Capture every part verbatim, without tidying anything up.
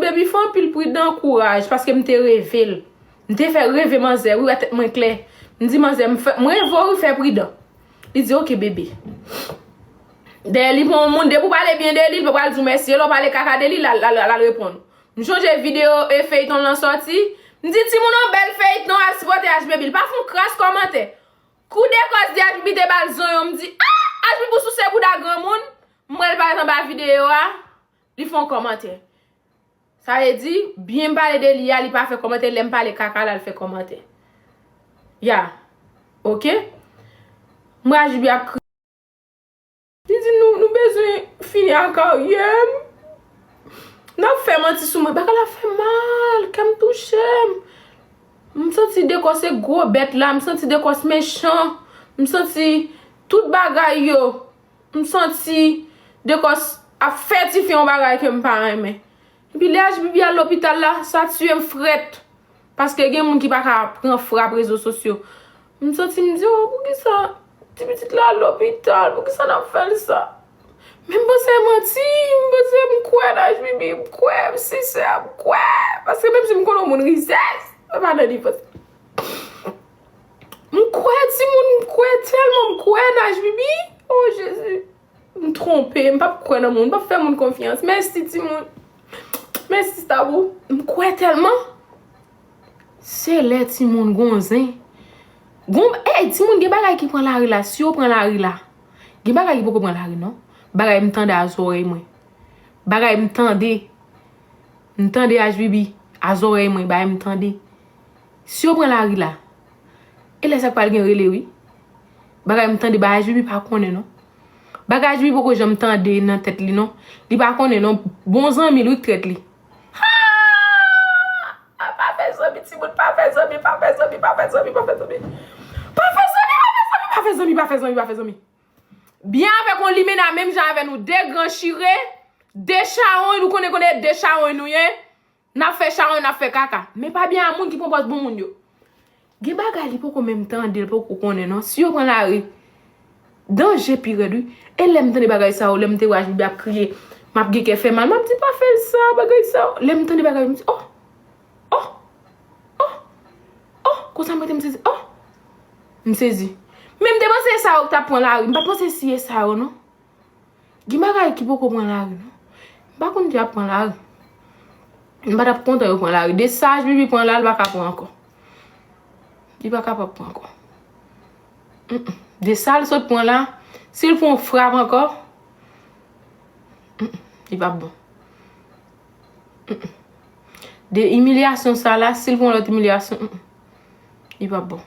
Baby, fè anpil pridan, kouraj, paske m te reve l. M te fè reve manzè, wi, wè tèt mwen klè. M di manzè, m fè, m reve w, wi, fè pridan. Li di, "Ok, bebe." Dèyè li pran yon moun, depi w pale byen de li, li pa pral di w mèsi. E lè w pale kaka de li, l al, l al, l al reponn. M chonje videyo e feyton lan sòti. M di, "Timoun, yon bèl feyton, al sipòte H Baby." Li pa fè yon kras kòmantè. Kou de kòs di H Baby te ba l zonyon, m di, "Ah! H Baby ou souse bouda granmoun." M wè l parèt anba videyo a, li fè yon kòmantè. Sa vle di, byen m pale de li a, li pa fè kòmantè, lè m pale kaka la, l fè kòmantè. Ya. Ok? M wè H Baby ap kriye. Li di, "Nou, nou bezwen fini ak karyè m." N ap fè manti sou mwen. Bagay la fè mal, kè m touche m. M santi dekò se gwo bèt la, m santi dekò se mechan, m santi tout bagay yo. M santi dekò ap fètifye yon bagay ke m pa renmen. Epi lè H Baby al lopital la, sa tiye m frèt. Paske gen moun ki pa ka pran frap rezo sosyo. M santi m di, "Oh, poukisa ti pitit la al lopital? Poukisa n ap fè l sa?" Men m panse manti, m panse m kwè nan H Baby, m kwè, m sensè, m kwè. Paske menm si m konnen yon moun rizèz, mwen pa nan nivo sa. M kwè timoun, m kwè tèlman, m kwè nan H Baby. Oh, Jezi. M twonpe, m p ap kwè nan moun, m p ap fè moun konfyans. Mèsi, timoun. Mèsi, Stabou. M kwè tèlman. Se lè timoun gon zen. Gon, ey, timoun, gen bagay ki pran lari la. Si yo pran lari la, gen bagay ki poko pran lari, non. Bagay m tande a zòrèy mwen. Bagay m tande. M tande H Baby a zòrèy mwen, bagay m tande. Si yo pran lari la, e lè sa k pral gen rele, wi. Bagay m tande, bagay H Baby pa konnen, non. Bagay H Baby poko janm tande nan tèt li, non. Li pa konnen, non. Bon zanmi l, wi, k trèt li. Ha! Pa fè zanmi, timoun, pa fè zanmi, pa fè zanmi, pa fè zanmi, pa fè zanmi. Pa fè zanmi, pa fè zanmi, pa fè zanmi, pa fè zanmi, pa fè zanmi. Byen avèk yon limena menm jan avè nou, de gran chire, de chawony, nou konnen konnen de chawony nou ye. N ap fè chawony, n ap fè kaka. Men pa byen a moun ki pran pòz bon moun yo. Gen bagay li poko menm tande, li poko konnen non. Si yo pran lari, danje pi rèd wi. E lè m tande bagay sa yo, lè m te wè H Baby ap kriye, m ap gen kè fè mal, m ap di pa fè l sa, bagay sa yo. Lè m tande bagay yo, m di, oh, oh, oh, oh, konsa m rete m sezi, oh, m sezi. Men m te panse e sa yo k t ap pran lari, m pa t panse si e sa yo non. Gen bagay ki poko pran lari non. M pa konn ki ap pran lari. M pa t ap kontan yo pran lari. De sa H Baby pran la, li pa ka pran ankò. Li pa kapab pran ankò. Mm, mm. De sa l sot pran la, si l pran yon frap ankò, mm, mm, li p ap bon. Mm, mm. De imilyasyon sa la, si l pran lòt imilyasyon, mm, mm, li p ap bon.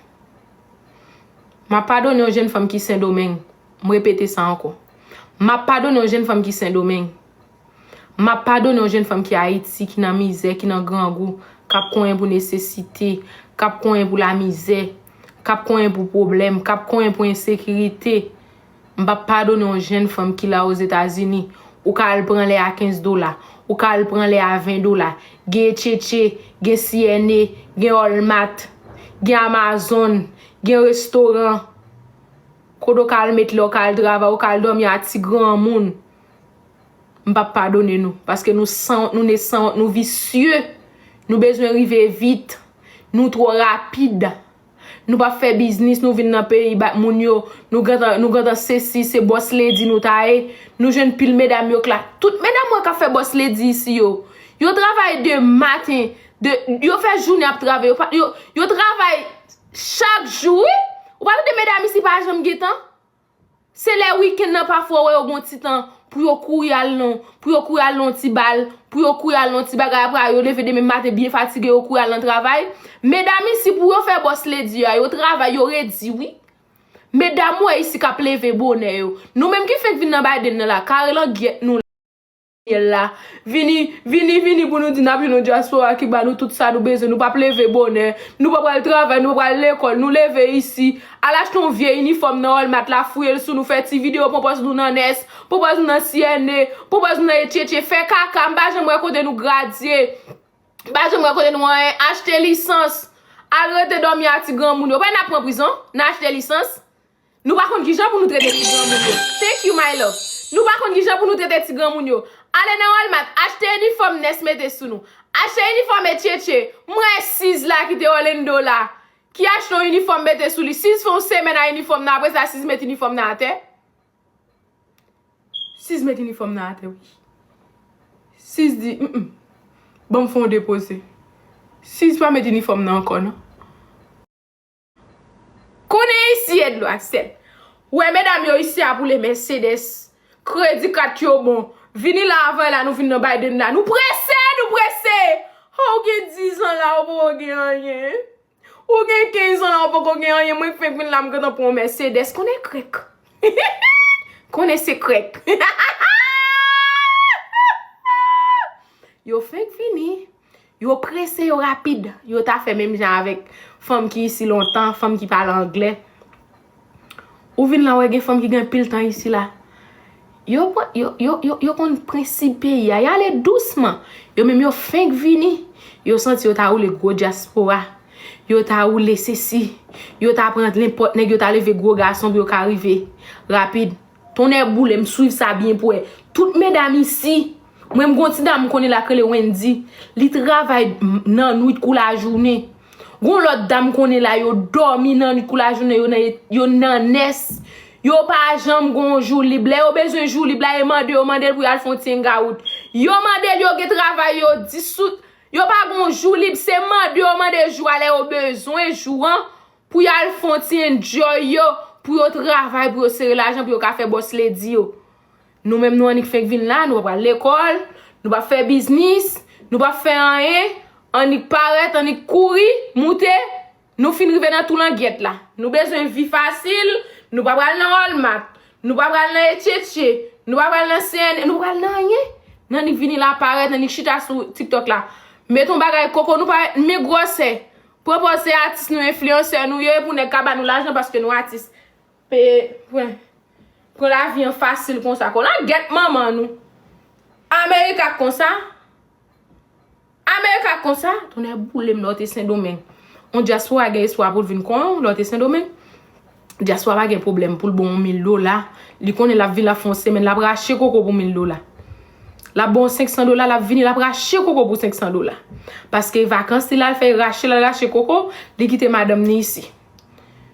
M ap padone yon jenn fanm ki Sendomeng. M repete sa ankò. M ap padone yon jenn fanm ki Sendomeng. M ap padone yon jenn fanm ki Ayiti, ki nan mizè, ki nan grangou, k ap konyen pou nesesite, k ap konyen pou lamizè, k ap konyen pou pwoblèm, k ap konyen pou ensekirite. M p ap padone yon jenn fanm ki la Ozetazini. Ou ka al pran lè a kenz dola. Ou ka al pran lè a ven dola. Gen Etchetche, gen C N A, gen Walmart, gen Amazon, gen restoran. Kote w ka al met lè, w ka al travay, w ka al dòmi a ti granmoun. M p ap padone nou. Paske nou sanwont, nou ne sanwont, nou visye. Nou bezwen rive vit. Nou twò rapid. Nou p ap fè biznis, nou vin nan peyi ba moun yo. Nou gentan, nou gentan sesi, se boss lady nou ta ye. Nou jwenn pil medam yo k la. Tout medam mwen k ap fè boss lady isi yo. Yo travay de maten, de, yo fè jounen ap travay. Yo pa, yo, yo travay chak jou, wi. Ou pa tande medam isi pa janm gen tan? Se lè wikenn nan pafwa w wè yo gon ti tan pou yo kouri al nan, pou yo kouri al nan ti bal, pou yo kouri al nan ti bagay, apre yo leve demen maten byen fatige, yo kouri al nan travay. Medam isi pou yo fè boss lady a, yo travay, yo redi wi. Medam w wè isi k ap leve bonè yo. Nou menm ki fenk vin nan Biden nan la, kare langyèt nou la. Vini, vini, vini pou nou di n ap jwenn yon dyaspora ki ba nou tout sa nou bezwen. Nou p ap leve bonè. Nou pa pral travay, nou pa pral lekòl. Nou leve isi. Al achte yon vye inifòm nan Walmart la, fouye l sou nou, fè ti videyo, pran pòz nou nan Nès, pran pòz nou nan C N A, pran pòz nou nan Etchetche, fè kaka. M pa janm wè kote nou gradye. M pa janm wè kote nou anyen. Achte lisans. Al rete dòmi a ti granmoun yo. Pa n ap pran prizon. N achte lisans. Nou pa konn kijan pou nou trete ti granmoun yo. Thank you, my love. Nou pa konn kijan pou nou trete ti granmoun yo. Ale nan Walmart, achte inifòm Ness mete sou nou. Achte inifòm Etchetche. M wè Siz la ki te Orlando la, ki achte yon inifòm mete sou li. Siz fè yon semèn a inifòm nan, apre sa Siz met inifòm nan atè. Siz met inifòm nan atè, wi. Siz di, "Mm, mm. Ban m fè yon depoze." Siz pa met inifòm nan ankò, non. Konnen isi, Edlo Axel. Wè medam yo isi ap woule Mercedes. Kredi kat yo bon. Vini la avan la, nou vin nan Biden la. Nou prese, nou prese. Oh, ou gen diz an la, ou poko gen anyen. Ou gen kenz an la, ou poko gen anyen. Mwen k fenk vin la, m gentan pran yon Mercedes. Konnen krèk. Konnen se krèk. Yo fenk vini. Yo prese, yo rapid. Yo ta fè menm jan avèk fanm ki isi lontan, fanm ki pale anglè. Ou vin la, wè gen fanm ki gen pil tan isi la. Yo, yo, yo, yo, yo konn prensip peyi a. Y ale dousman. Yo menm yo fenk vini. Yo santi yo ta woule gwo dyaspora. Yo ta woule sesi. Yo ta pran nenpòt nèg, yo ta leve gwo gason pou yo ka rive rapid. Tonnè boule, m swiv sa byen pou wè. Tout medam isi, mwen m gon ti dam m konnen la k rele Wendy. Li travay m-, nan nwit kou lajounen. Gon lòt dam m konnen la, yo dòmi nan nwit kou lajounen, yo nan, yo nan Ness. Yo pa janm gon jou lib. Lè yo bezwen jou lib la, e mande yo mande l pou y al fè yon ti hangout. Yo mande l, yo gen travay, yo disout. Yo pa gon jou lib, se mande yo mande jou a lè yo bezwen jou an pou y al fè yon ti enjoy yo, pou yo travay, pou yo sere lajan, pou yo ka fè boss lady yo. Nou menm nou annik fenk vin la, nou pa pral lekòl, nou pa fè biznis, nou pa fè anyen, annik parèt, annik kouri, moute, nou fin rive nan tou langyèt la. Nou bezwen vi fasil, nou pa pral nan Walmart, nou pa pral nan Etchetche, nou pa pral nan C N, nou pa pral nan anyen. Nou annik vini la parèt, annik chita sou TikTok la. Met yon bagay koko, nou pa met gwosè. Pran pòz se atis nou, enfliyansè nou ye, pou nèg ka ba nou lajan paske nou atis. Pe, pran, pran lavi an fasil konsa. Kon langyèt manman nou. Amerika konsa. Amerika konsa. Tonnè boule m lè w te Sendomeng. On dyaspora gen espwa pou l vin kon lè w te Sendomeng. Dyaspora pa gen pwoblèm pou l bon yon mil dola. Li konnen l ap vin, l ap fè yon semèn, l ap rache koko pou mil dola. L ap bon senk san dola, l ap vini, l ap rache koko pou senk san dola. Paske vakans li l al fè, rache, l al rache koko, li kite madanm ni isi.